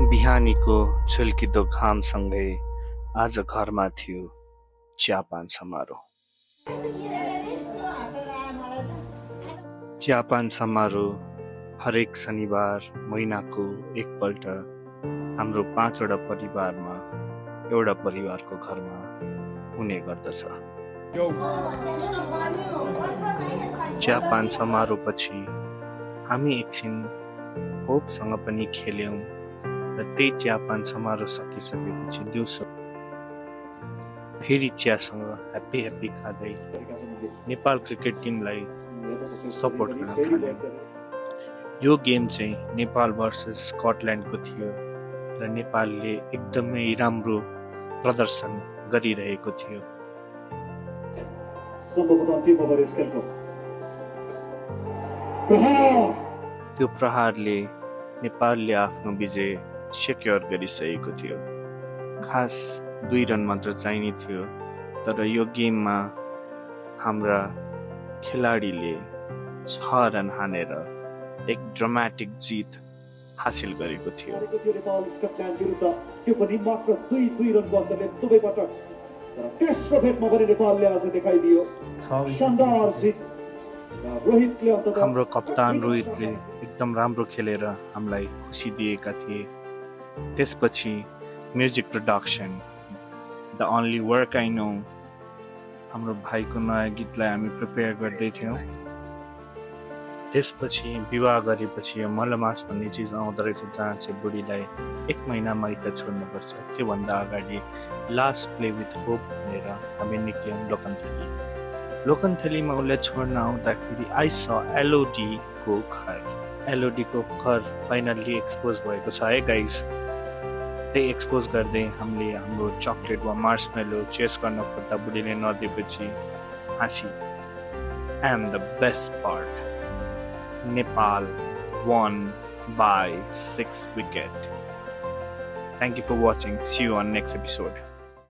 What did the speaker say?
बिहानीको झुल्किदो घामसँगै आज घरमा थियो चियापान समारोह। चियापान समारोह हरेक शनिबार महिनाको एकपल्ट हाम्रो 5वटा परिवारमा एउटा परिवारको घरमा हुने गर्दछ। चियापान समारोहपछि हामी एकछिन होपसँग पनि खेल्यौं र त्यही चियापान समारोह सकिसकेपछि दिउँसो फेरि चियासँग ह्याप्पी खाँदै नेपाल क्रिकेट टिमलाई सपोर्ट गर्न थाल्यौं। यो गेम चाहिँ नेपाल भर्सेस स्कटल्यान्डको थियो र नेपालले एकदमै राम्रो प्रदर्शन गरिरहेको थियो। त्यो प्रहारले नेपालले आफ्नो विजय सेक्योर गरिसकेको थियो। खास 2 रन मात्र चाहिने थियो, तर यो गेममा हाम्रा खेलाडीले 6 रन हानेर एक ड्रामेटिक जित हासिल गरेको थियो। नेपाल स्कटल्यान्ड विरुद्ध त्यो पनि मात्र 2 रनको अन्तरले दुवैबाट तेस्रो भेटमा पनि नेपालले आज देखाइदियो शानदार जित। हाम्रो कप्तान रोहितले एकदम राम्रो खेलेर हामीलाई खुसी दिएका थिए। त्यसपछि music production the only work I know हाम्रो भाइको नयाँ गीतलाई हामी प्रिपेयर गर्दै थियौँ। त्यसपछि विवाह गरेपछि मलमास भन्ने चिज आउँदो रहेछ, जहाँ चाहिँ बुढीलाई 1 महिना माइत छोड्नुपर्छ। त्योभन्दा अगाडि लास्ट प्ले विथ होप भनेर हामी निक्ल्यौँ लोकन्थलीमा उसलाई छोड्न आउँदाखेरि आई स एलओडी को घर। एलओडी को घर फाइनल्ली एक्सपोज भएको छ है गाइज। त्यही एक्सपोज गर्दै हामीले हाम्रो चकलेट वा मार्समेलो चेस गर्न खोज्दा बुढीले नदिएपछि हाँसी। And the best part, Nepal won by 6 wickets. Thank you for watching. See you on next episode.